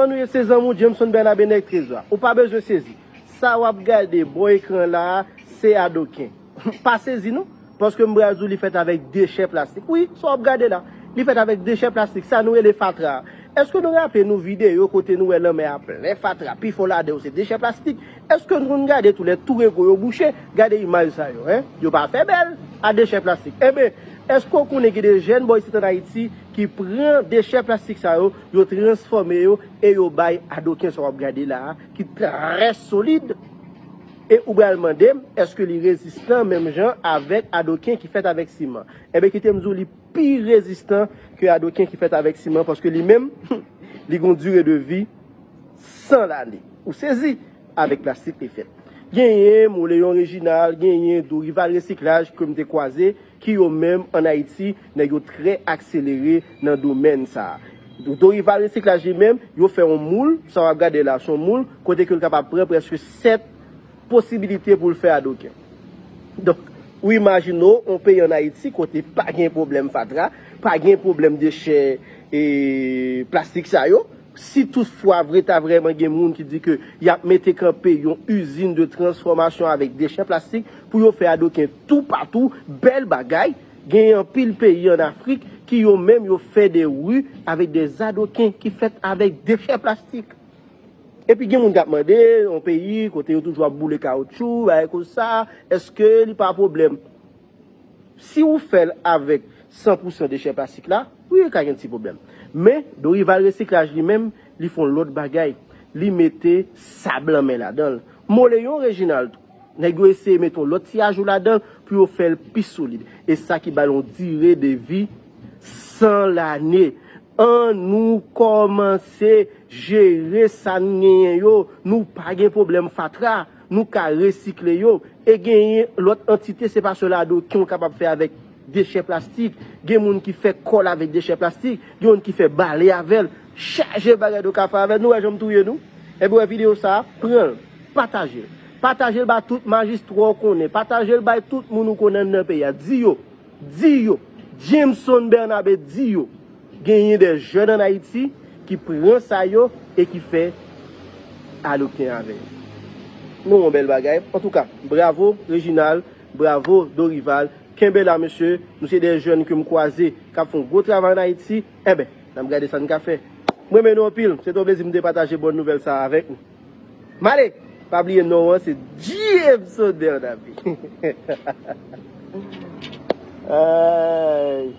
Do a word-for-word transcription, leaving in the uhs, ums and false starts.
Nou ye se zanmi w Jameson Bernabe nèg trezò. Ou pa bezwen sezi. Sa w ap gade bò ekran la a, se adoken. Pa sezi non. Paske m pral di w li fèt avèk dechè plastik. Wi, sa w ap gade la. Li fèt avèk dechè plastik. Sa nou rele fatra. Èske nou raple nou videyo kote nou wè lanmè a plen fatra? Pifò ladan yo se dechè plastik. Èske nou konn gade tou lè tou rego yo bouche? Gade imaj sa yo, en. Yo pa fè bèl a dechè plastik. Enben, èske w konnen gen de jèn bò isit ann Ayiti ki pran dechè plastik sa yo, yo transfòme yo e yo bay adoken sa w ap gade la a, ki trè solid? E ou pral mande m, èske li rezistan menm jan avèk adoken ki fèt avèk siman? Enben, kite m di w, li pi rezistan ke adoken ki fèt avèk siman, paske li menm, li gon dire de vi san lane. Ou sezi? Avèk plastik li fèt. Genyen Moleyon Reginald, genyen Dorival Resiklaj ke m te kwaze, ki yo menm ann Ayiti, nèg yo trè akselere nan domèn sa a. Dorival Resiklaj li menm, yo fè yon moul, sa w ap gade la, se yon moul, kote ke l kapab pran prèske sèt posibilite pou l fè adoken. Donk, ou imajine w, yon peyi ann Ayiti kote pa gen pwoblèm fatra, pa gen pwoblèm dechè e plastik sa yo, si toutfwa vre ta vrèman gen moun ki di ke y ap mete kanpe yon izin de transfòmasyon avèk dechè plastik pou yo fè adoken toupatou, bèl bagay, gen anpil peyi ann Afrik ki yo menm yo fè de ri avèk de adoken ki fèt avèk dechè plastik. Epi gen moun k ap mande, yon peyi kote yo toujou ap boule kawotchou, bagay konsa, èske li pa pwoblèm? Si ou fè l avèk san pou san dechè plastik la, wi, ka gen ti pwoblèm. Men, Dorival Resiklaj li menm, li fè yon lòt bagay. Li mete sab lanmè ladan l. Moleyon Reginald tou. Nèg yo eseye mete yon lòt ti ajou ladan l pou yo fè l pi solid. E sa ki ba l yon dire de vi san lane. An nou kòmanse jere sa n genyen yo. Nou pa gen pwoblèm fatra. Nou ka resikle yo. E genyen lòt antite, se pa sèl adoken w kapab fè avèk dechè plastik. Gen moun ki fè kòl avèk dechè plastik. Gen moun ki fè bale avè l. Chaje bagay nou ka fè avè l. Nou wè jan m touye nou? Enben, wè videyo sa a, pran l, pataje l. Pataje l ba tout majistra w konnen. Pataje l bay tout moun ou konnen nan peyi a. Di yo, di yo, Jameson Bernabe di yo, genyen de jèn ann Ayiti ki pran sa yo e ki fè adoken avè yo. Nou wè yon bèl bagay. Antouka, bravo Reginald, bravo Dorival. Kenbe la, mesye. Nou se de jèn ke m kwaze k ap fè yon gwo travay ann Ayiti. Enben, n ap gade sa n ka fè. M renmen nou anpil. Se te yon plezi m te pataje bòn nouvèl sa a avèk nou. M ale! Pa bliye non an, se Jameson Bernabe. Ay.